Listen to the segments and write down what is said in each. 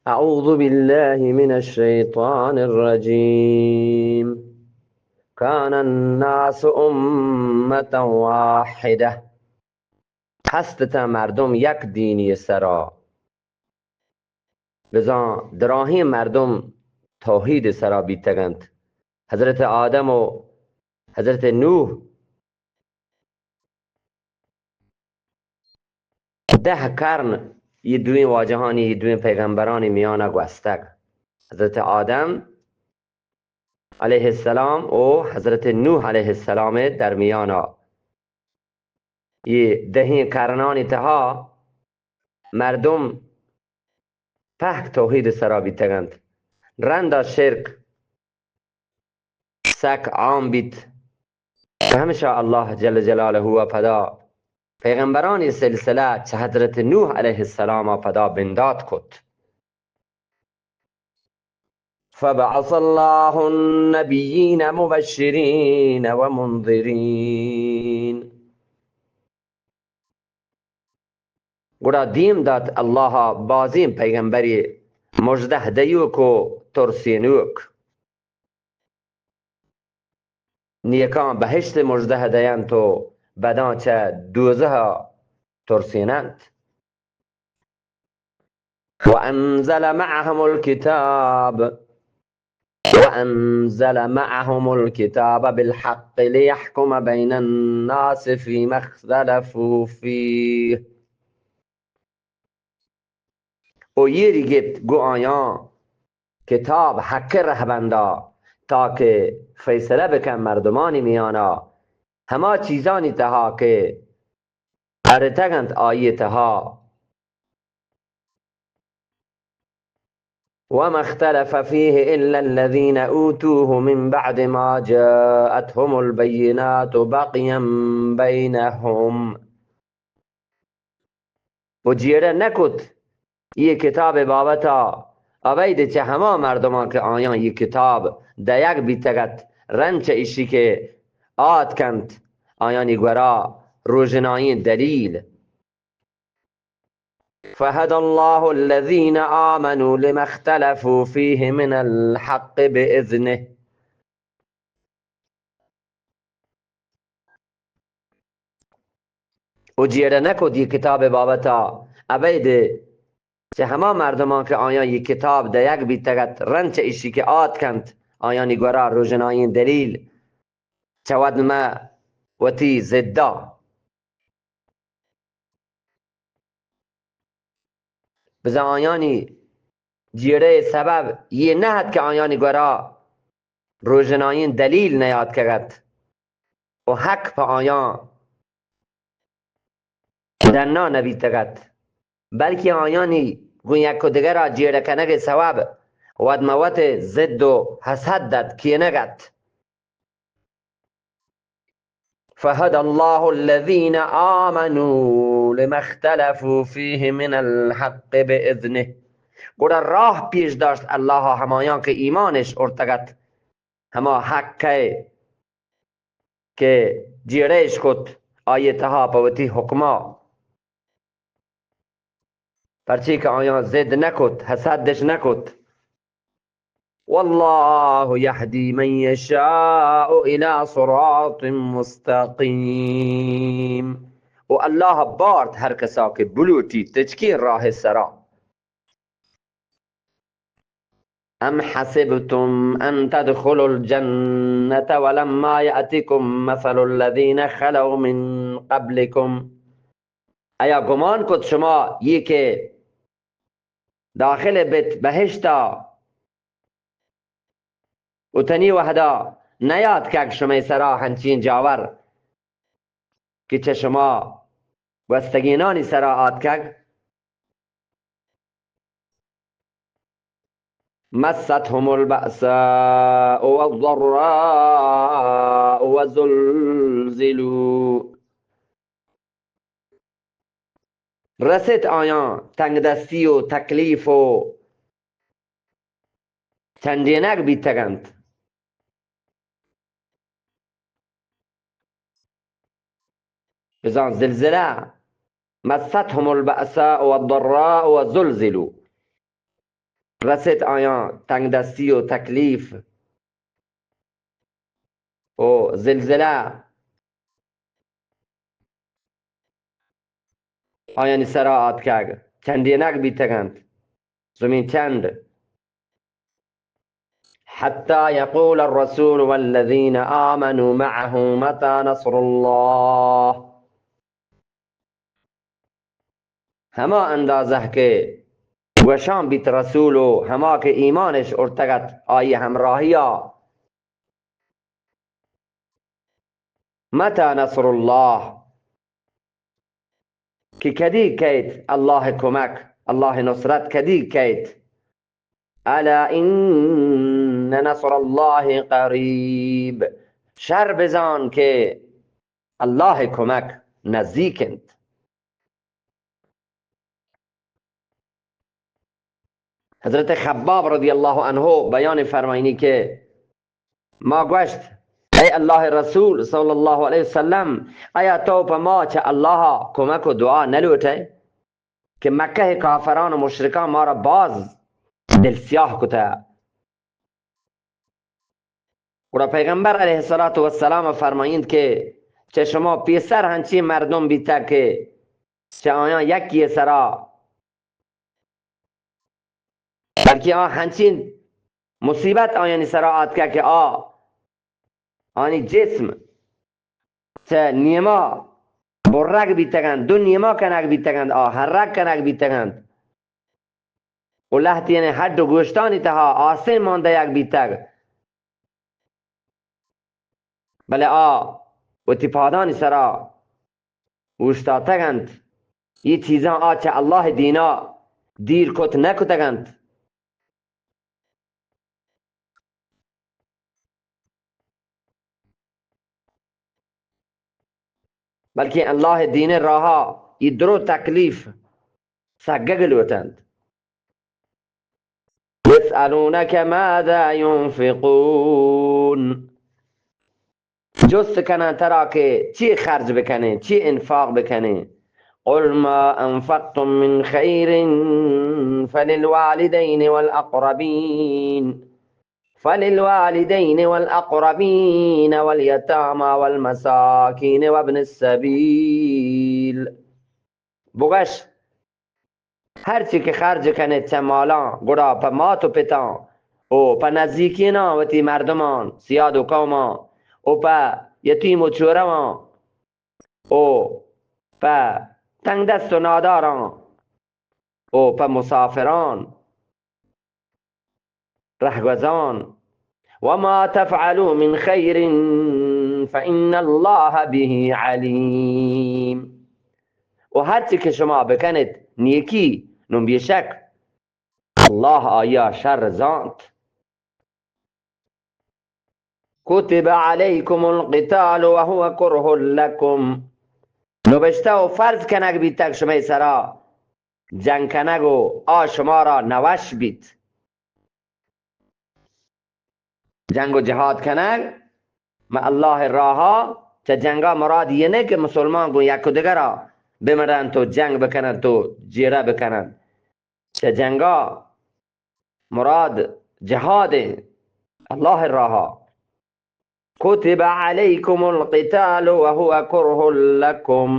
أعوذ بالله من الشيطان الرجيم. كان الناس أمة واحدة. هست اتاں مردم یک دینی سرا. بزاں دراہیں مردم توحید سرا بیتگ انت. حضرت آدم و حضرت نوح دہ کرن یہ دوئیں واجہانی، یہ دوئیں پیغمبرانی میانا گوستگ. حضرت آدم علیہ السلام و حضرت نوح علیہ السلام درمیانا یہ دہیں کرنانی تہا مردم پہک توحید سرا بیتگ انت. رندا شرک سک عام بیت. پمشا اللہ جل جلالہ ء پدا پیغمبرانی سلسلہ چہ حضرت نوح علیہ السلام ء پدا بندات کت. فبعث الله النبيين مبشرين ومنذرين. گڑا دیم دات اللہ ء بازیں پیغمبری مژدہ دیوک و ترسینوک. نیکاں بہشت مژدہ دینت و بداں چہ دوزہ ء ترسیننت. وأنزل معهم الكتاب، وأنزل معهم الكتاب بالحق ليحكم بين الناس فيما اختلفوا فيه. و ایری گپت گوں آیاں کتاب حق رہبندا، تاکہ فیصلہ بکن مردمانی میانا ہما چیزانی تہا کہ ارتگ انت آئی تہا. وما اختلف فيه إلا الذين أوتوه من بعد ما جاءتهم البينات بغيا بينهم. و جیڑہ نہ کت یہ کتاب بابتا ابید چہ ہما مردماں کہ آیاں یہ کتاب دئیگ بیتگ ات، رند چہ ایشی کہ آتکنت آیانی گورا روژنائیں دلیل. فهدى الله الذين آمنوا لما اختلفوا فيه من الحق بإذنه. و جیڑہ نہ کت یہ کتاب بابتا ابید چہ ہما مردماں کہ آیاں یہ کتاب دئیگ بیتگ ات، رند چہ ایشی کہ آتکنت آیانی گورا روژنائیں دلیل، چہ وت مہ وتی ضدا. بزاں آیانی جیڑہ سبب یہ نہ ات کہ آیانی گورا روژنائیں دلیل نیاتکگ ات و حق پہ آیاں دنا نبیتگ ات، بلکہ آیانی گوں یک و دگرا جیڑہ کنگ سبب وت مہ وت ضد و حسد ات، کینگ ات. فهدى الله الذين آمنوا لما اختلفوا فيه من الحق بإذنه. گڑا راہ پیش داشت اللہ ہمایاں کہ ایمانش ارتگ ات، ہما حق ء کہ جیڑہش کت آئی تہا پہ وتی حکما، پرچی کہ آیاں ضد نہ کت، حسدش نہ کت. والله يهدي من يشاء إلى صراط مستقيم. و اللہ بارت ہر کسا کہ بلوٹی تچکیں راہ سرا. أم حسبتم أن تدخلوا الجنة ولما يأتكم مثل الذين خلوا من قبلكم. آیا گمان کت شما یہ کہ داخل بیت بہشتا و تنی وہدا نیاتکگ شمئے سرا ہنچین جاور کہ چہ شما گوستگینانی سرا آتکگ؟ مستهم البأساء والضراء وزلزلوا. رست آیاں تنگدستی و تکلیف و چنڈینگ بیتگ انت. بزاں زلزلہ، مستهم البأساء والضراء وزلزلوا. رست آیاں تنگدستی و تکلیف و زلزلہ آیانی سرا آتکگ، چنڈینگ بیتگ انت، زمین چنڈ۔ حتی یقول الرسول والذین آمنوا معه متى نصر الله۔ ہما اندازہ کہ گوشان بیت رسول و ہما کہ ایمانش ارتگت آئی ہمراہیا، متى نصر الله، کہ کدی کیت اللہ کمک، اللہ نصرت کدی کیت؟ الا ان نصر الله قریب، شر بزان کہ اللہ کمک نزیک انت۔ حضرت خباب رضی اللہ عنہ بیان فرمائنی کہ ما گوشت، اے اللہ رسول صلی اللہ علیہ وسلم، آیا تو پہ ما چہ اللہ کمک و دعا نلوٹے کہ مکہ کافران و مشرکان مارا باز دل سیاہ کتہ؟ گڑا پیغمبر علیہ الصلوۃ والسلام فرمائینت کہ چہ شما پیسر ہنچیں مردم بیتگ کہ چہ آیاں یکی سرا، بلکہ آ ہنچیں مصیبت آیانی سرا آتکہ کہ آ آنی جسم چہ نیما برگ بیتگ انت، دو نیما کنگ بیتگ انت، آ ہرگ کنگ بیتگ انت۔ و لہتیانی ہڈ و گوشتانی تہا آسن مان دئیگ بیتگ، بلے آ وتی پادانی سرا اوشتاتگ انت۔ اے چیزاں آ چہ اللہ دینا دیر کت نہ کتگ انت۔ بلکیں اللہ دین راہا اے درو تکلیف سگگ لوٹنت۔ یسألونک ماذا ینفقون، جست کنن ترا کہ چی خرج بکنیں، چی انفاق بکنیں۔ قل ما انفقتم من خیر فللوالدین والاقربین، فللوالدین والاقربین والیتامی والمساکین وابن السبیل۔ بگش، ہرچی کہ خرج کنیت چہ مالاں، گڑا پہ مات و پتاں و پہ نزیکیناں وتی مردمان، سیاد و قوماں و پہ یتیم و چورواں و پہ تنگدست و ناداراں و پہ مسافران، رہگوزان۔ وما تفعلوا من خیر فإن الله به علیم۔ و ہرچی کہ شما بکنیت نیکی، نوں بیشک اللہ آئیا شر زانت۔ کتب علیکم القتال وهو کرہ لکم، نبشتہ و فرض کنگ بیتگ شمئے سرا جنگ کنگ و آ شمارا نوش بیت۔ جنگ و جہاد کنگ ماں اللہ راہا، چہ جنگا مراد یہ نہ کہ مسلمان گوں یک و دگرا بمرنت و جنگ بکننت و جیرہ بکننت۔ چہ جنگا مراد جہاد انت اللہ راہا۔ کتب علیکم القتال وهو کرہ لکم،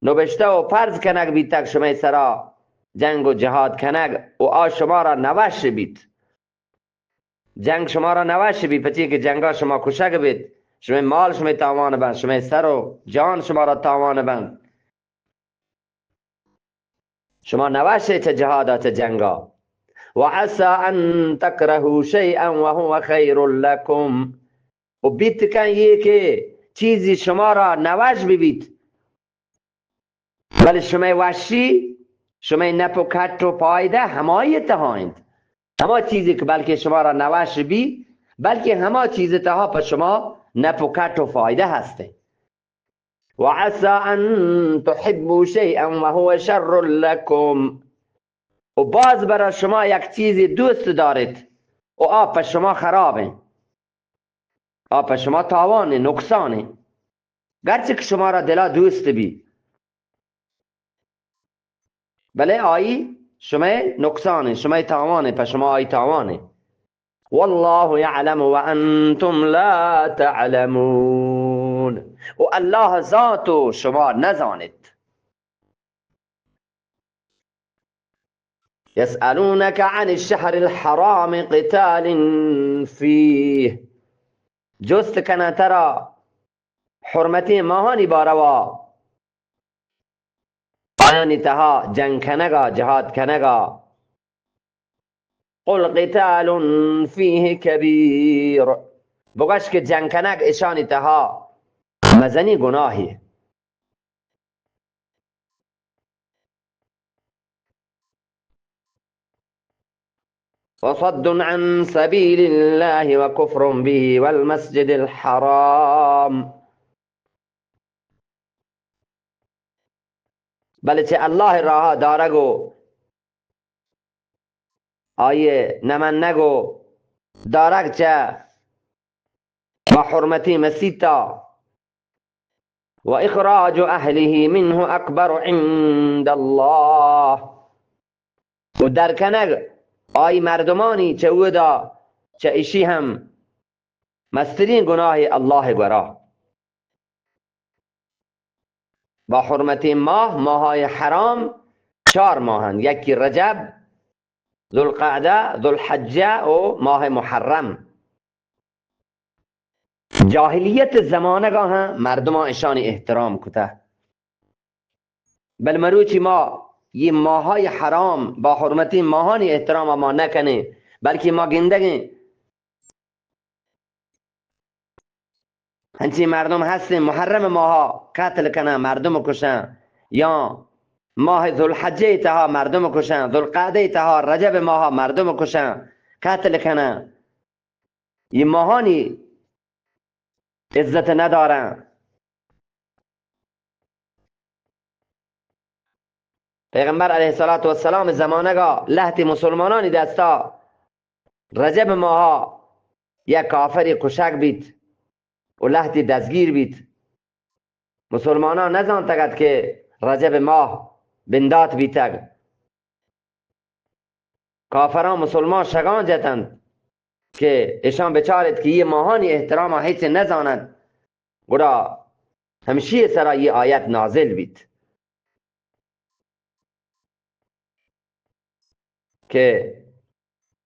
نبشتہ و فرض کنگ بیتگ شمئے سرا جنگ و جہاد کنگ و آ شمارا نوش بیت۔ جنگ شمارا نوش بیت، پچی کہ جنگا شما کشگ بیت، شمئے مال شمئے تاوان بنت، شمئے سر و جان شمارا تاوان بنت۔ شما نوش ئے چہ جہادا، چہ جنگا۔ وعسى أن تكرهوا شيئا وهو خير لكم۔ و بیت کن یہ کہ چیزی شمارا نوش ببیت، بلے شمئے وشی، شمئے نپ و کٹ و پائدہ ہمائی تہا انت۔ ہما چیزی کہ بلکہ شمارا نوش بی، بلکہ ہما چیز تہا پہ شما نپ و کٹ و فائدہ ہست انت۔ وعسى أن تحبوا شيئا وهو شر لكم۔ و باز برا شما یک چیزی دوست داریت و آ پہ شما خراب انت، آ پہ شما تاوان انت، نقصان انت۔ گرچہ کہ شمارا دلا دوست بی، بلے آئی شمئے نقصان ایں، شمئے تاوان ایں، پہ شما آئی تاوان ایں. والله يعلم وأنتم لا تعلمون. و اللہ زانت و شما نزانت. يسألونك عن الشهر الحرام قتال فيه. جست کناں ترا حرمتیں ماہانی باروا، آیانی تہا جنگ کنگا، جہاد کنگا. قل قتال فيه كبير. بگش کہ جنگ کنگ اشانی تہا مزنی گناہی. وصد عن سبيل الله وكفر به والمسجد الحرام. بلے چہ اللہ راہ دارگ و آئی نمنگ و دارگ چہ با حرمتی مسیتا، وإخراج أهله منه أكبر عند الله. و درکنگ آئی مردمانی چہ اودا، چہ اشی ہم مسترین گناہ اللہ گورا. با حرمتیں ماہ، ماہای حرام چار ماہ انت، یکی رجب، ذوالقعدہ، ذوالحجہ و ماہ محرم. جاہلیت زمانگا ہم مردمان اشانی احترام کتہ، بل مروچی ما یہ ماہای حرام، با حرمتیں ماہانی احترام ما نکنیں، بلکہ ما گندگیں ہنچیں مردم ہستیں محرم ماہا قتل کناں، مردم کشاں، یا ماہ ذوالحجہ تہا مردم کشاں، ذوالقعدہ تہا، رجب ماہا مردم کشاں، قتل کناں. یہ ماہانی عزت نداراں. پیغمبر علیہ الصلوۃ والسلام زمانگا لہتی مسلمانانی دستا رجب ماہا یک کافری کشگ بیت و لہتی دزگیر بیت. مسلمانان نزانتگ ات کہ رجب ماہ بندات بیتگ. کافراں مسلمان شگان جتنت کہ اشان بچارت کہ یہ ماہانی احترام ہچ نزانت. گڑا ہمشی سرا یہ آیت نازل بیت کہ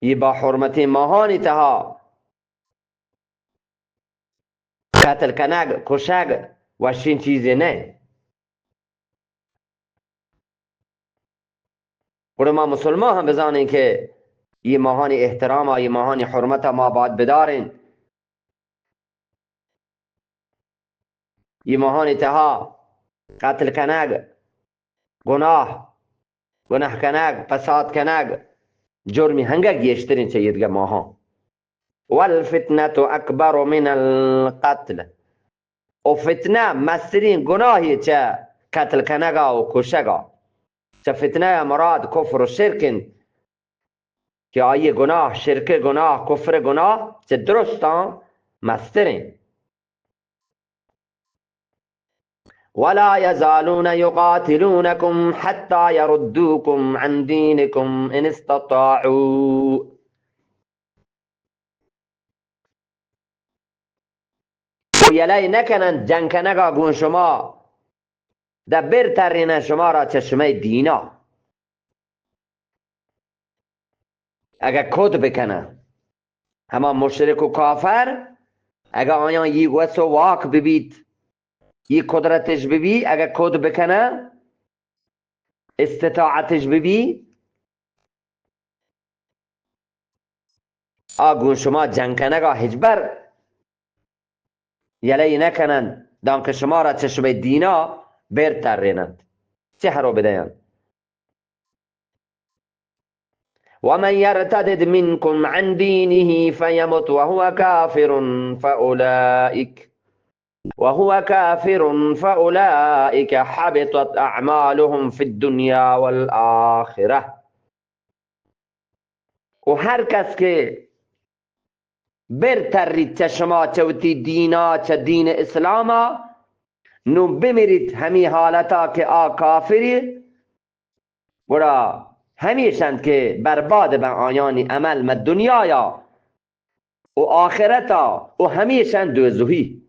یہ با حرمتیں ماہانی تہا قتل کنگ، کشگ وشیں چیزے نہ. گڑا ما مسلمان ہم بزانیں کہ یہ ماہانی احترام، یہ ماہانی حرمت ما باید بداریں. یہ ماہانی تہا قتل کنگ، گناہ، گناہ کنگ، فساد کنگ، جرمی ہنگہ گیشتریں چہ یہ دگہ ماہاں. والفتنة أكبر من القتل. و فتنہ مسترین گناہی چہ قتل کنگا و کشگا. چہ فتنہ مراد کفر و شرک انت کہ آئی گناہ، شرک گناہ، کفر گناہ چہ درستاں مسترین. ولا يزالون يقاتلونكم حتى يردوكم عن دينكم إن استطاعوا. و یلہ نکنن جنگ کنگا گون شما، دہ بر ترینن شما را چہ شمئے دینا. اگہ کد بکنن، ہما مشرک و کافر، اگہ آیان یہ وس و واک ببیت، یہ قدرتش ببی، اگہ کد بکنن، استطاعتش ببی، آ گون شما جنگ کنگا ہچبر یلہ نکننت، دانکہ شما را چہ شمئے دینا بیر تریننت، چہرو بدینت. ومن يرتدد منكم عن دينه فيمت وهو كافر فأولئك وهو كافر فأولئك حبطت أعمالهم في الدنيا والآخرة. و ہر کس کہ بر تریت چہ شما، چہ وتی دینا، چہ دین اسلاما، نوں بمریت ہمی حالتا کہ آ کافری، گڑا همیشند که برباد بن آیانی عمل مه دنیایا و آخرتا و همیشند دوزهی.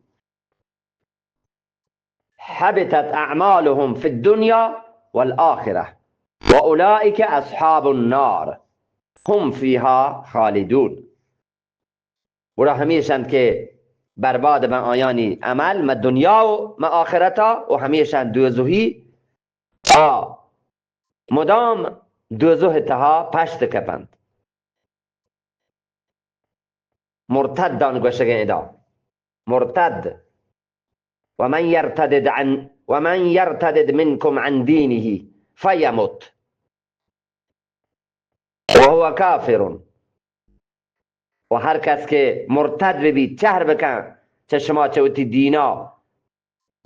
حبطت اعمالهم في الدنيا والآخرة وأولئك أصحاب النار هم فيها خالدون. گڑا همیشند که برباد بن آیانی عمل مه دنیا و مه آخرتا و همیشند دوزهی، آ مدام دوزه تها پشت کپند. مرتدان گوشگیں ادا. مرتد. ومن يرتدد عن، ومن يرتدد منكم عن دينه فيمت وهو كافر. و هر کس که مرتد ببیت، چهر بکن چه شما، چه وتی دینا،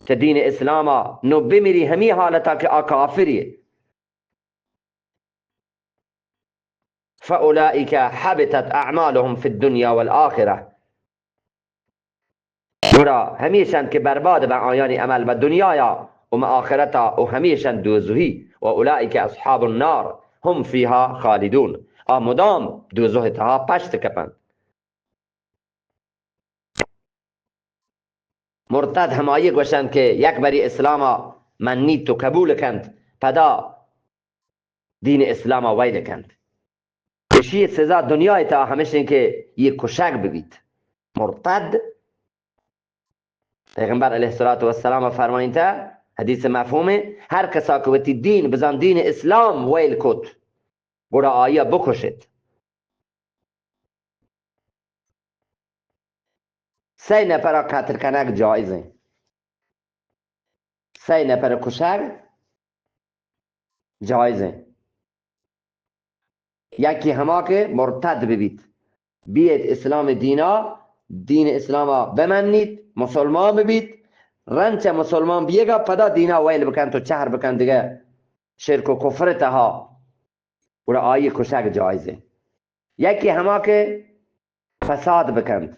چه دین اسلاما، نو بمیری همی حالتا که آ کافری. فأولئك حبطت أعمالهم في الدنيا والآخرة. گڑا همیشند که برباد بن آیانی عمل مه دنیایا و مه آخرتا و همیشند دوزهی. و أولئك أصحاب النار هم فيها خالدون. آ مدام دوزه تها پشت کپند. مرتد همایی گوشند که یک بری اسلاما منیت و قبول کنت، پدا دین اسلاما ویل کنت. اشی سزا دنیای تا همیشن که یه کشگ ببیت. مرتد، پیغمبر علیه الصلاة والسلام فرمائنتا، حدیث مفهومه، هر کسا که وتی دین بزان دین اسلام ویل کت، گڑا آیا بکشت. سئے نفرا قتل کنگ جائز انت. سئے نفر کشگ جائز انت. یکی هما که مرتد ببیت، بیت اسلام دینا، دین اسلاما بمنیت، مسلمان ببیت، رند چه مسلمان بیگا پدا دینا ویل بکنت و چهر بکنت دگه شرک و کفر تها، گڑا آئی کشگ جائز انت. یکی هما که فساد بکنت،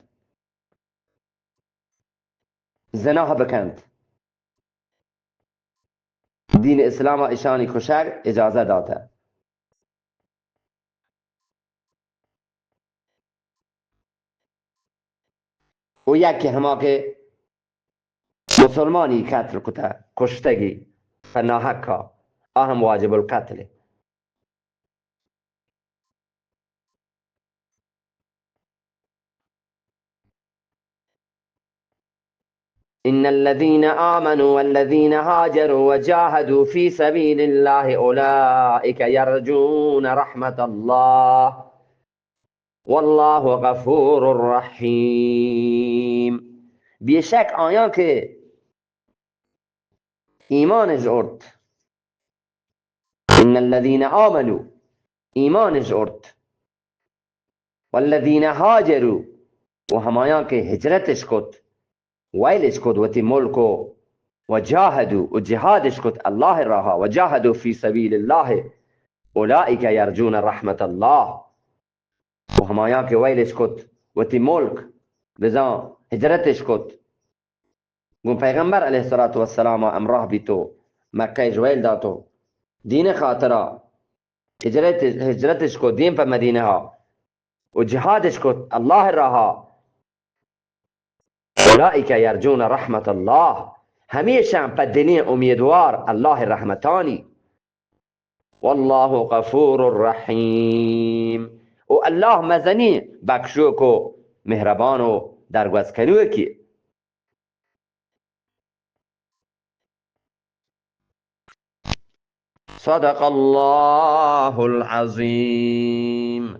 زنا بکنت، دین اسلاما اشانی کشگ اجازه داته. و یکی هما که مسلمانی قتل کته، کشتگی په ناحقا، آ هم واجب القتله. إن الذين آمنوا والذين هاجروا وجاهدوا في سبيل الله أولئك يرجون رحمة الله والله غفور رحيم. بیشک آیان که ایمانش آورت، إن الذين آمنوا، ایمانش آورت، والذين هاجروا، و همایان که هجرتش کت، ویلش کت وتی ملک و، و جاهدوا، و جهادش کت الله راها، و جاهدوا في سبيل الله أولئك يرجون رحمة الله. و همایان که ویلش کت وتی ملک، بزان هجرتش کت، گوں پیغمبر علیہ الصلوۃ والسلام ہمراہ بیت و مکہ اش ویل دات و دین خاطرا ہجرت، ہجرتش کو دیم پہ مدینہ ہا و جہادش کو اللہ راہا. اولئک یرجون رحمت اللہ، ہمیشاں پہ دلیں امیدوار اللہ رحمتانی. واللہ غفور رحیم، و اللہ مزنیں بخشوک و مہربان و درگوز کنوکی. صدق اللہ العظیم.